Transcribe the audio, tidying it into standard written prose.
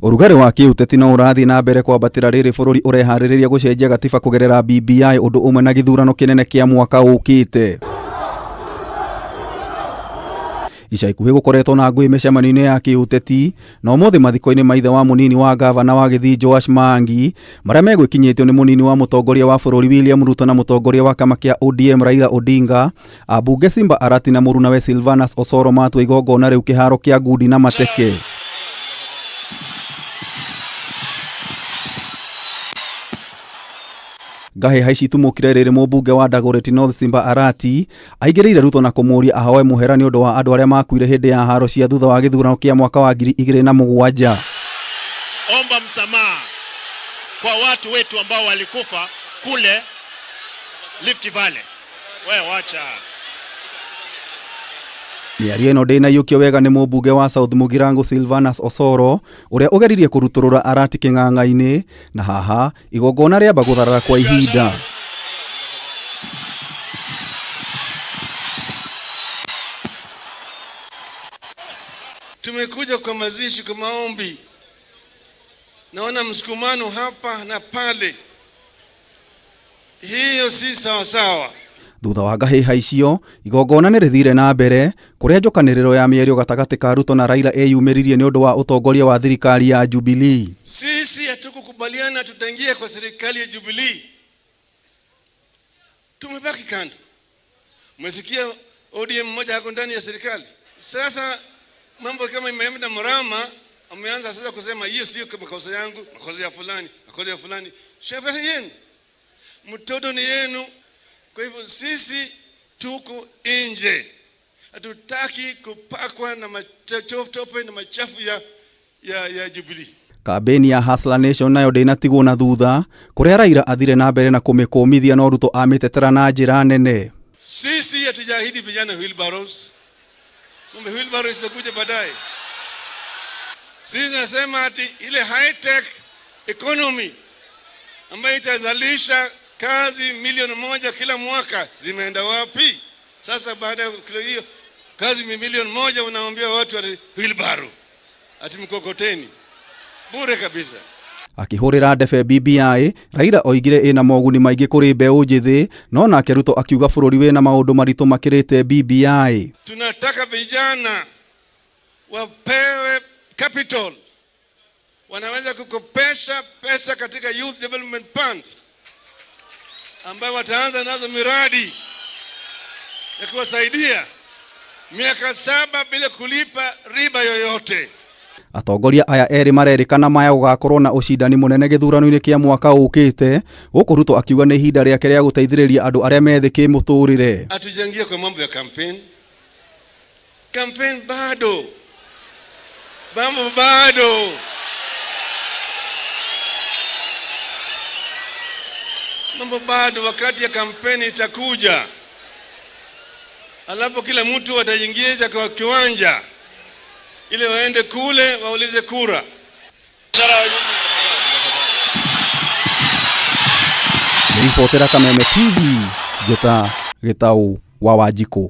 Ũrugarĩ wa kĩũteti no ũrathiĩ na mbere kwambatĩra rĩrĩ bũrũri ũreharĩrĩria gũcenjia gatiba kũgerera BBI ũndũ ũmwe na gĩthurano kĩnene kĩa mwaka ũkĩte. Ica ikuhĩ gũkoretwo na ngũĩ mĩcemanio-inĩ ya kĩũteti na ũmũthĩ mathiko-inĩ ma ithe wa mũnini wa ngavana wa Gĩthii Joash Maangi marĩa megwĩkinyĩtio nĩ mũnini wa mũtongoria wa bũrũri William Ruto na mũtongoria wa kĩama kĩa ODM Raila Odinga. Ambunge Simba Arati na mũrunawe Silvanus Osoro matua igongona rĩu kĩharo kĩa ngundi na mateke. Ngahĩha ici itumũkire rĩrĩ mũmbunge wa Dagoretti North Simba Arati aingĩrĩire Ruto na kũmũria ahoe mũhera nĩ ũndũ wa andũ arĩa makuire hĩndĩ ya haro cia thutha wa gĩthurano kĩa mwaka wa 2007. Omba msamaha kwa watu wetu ambao walikufa kule Rift Valley. We wacha. Mĩario ĩno ndĩnaiyũkio wega nĩ mũmbunge wa South Mugirango Silvanus Osoro ũrĩa ũgeririe kũrutũrũra Arati kĩng'ang'a-inĩ na haha igongona rĩamba gũtharara kwa ihinda. Tumekuja kwa mazishi, kwa maombi, naona msukumano hapa na pale, hiyo si sawa sawa. Thutha wa ngahĩha icio igongona nĩ rĩthire na mbere kũrĩa njũkanĩrĩro ya mĩario gatagatĩ ka Ruto na Raila ĩyumĩririe nĩ ũndũ wa ũtongoria wa thirikari ya Jubilee. Sisi hatukukubaliana tutaingia kwa serikali ya Jubilee, tumebaki kando. Umesikia ODM mmoja hako ndani ya serikali. Sasa mambo kama imeenda mrama, ameanza sasa kusema hiyo sio makosa yangu, makosa ya fulani, makosa ya fulani. Shauri yenu, mtoto ni yenu. Kwa hivyo sisi tuko nje, hatutaki kupakwa na matope na machafu ya Jubilee. Kambĩni ya Hustler Nation nayo ndĩnatigwo na thutha kũrĩa Raila athire na mbere na kũmĩkũmithia no Ruto amĩtetera na njĩra nene. Sisi hatujaahidi vijana wheelbarrows. Kumbe wheelbarrows zitakuja baadaye. Sisi nasema ati ile high tech economy ambayo itazalisha kazi 1 milioni kila mwaka zimeenda wapi? Sasa baada ya hiyo kazi 1 milioni unaambia watu ati wheelbarrow, ati mkokoteni bure kabisa. Akĩhũrĩra ndebe BBI, Raila oigire ĩna moguni maingĩ kũrĩ mbeũ njĩthĩ, no nake Ruto akiuga bũrũri wĩna maũndũ maritũ makĩrĩte BBI. Tunataka vijana wapewe capital, wanaweza kukopesha pesa katika Youth Development Fund ambayo wataanza nazo miradi ya kuwasaidia miaka 7 bila kulipa riba yoyote. Atongoria aya erĩ marerĩkana maya gũgakorwo na ũcindani mũnene gĩthurano-inĩ kĩa mwaka ũkĩte gũkũ Ruto akiuga nĩ ihinda rĩake rĩa gũteithĩrĩria andũ arĩa me thĩ kĩmũtũrĩre. Hatujaingia kwa mambo ya campaign. Campaign bado, mambo bado. Mambo bado, wakati ya kampeni itakuja, alafu kila mtu ataingiza kwa kiwanja ili waende kule waulize kura. Ribotera Kameme TV, Njĩta Gĩtaũ wa Wanjikũ.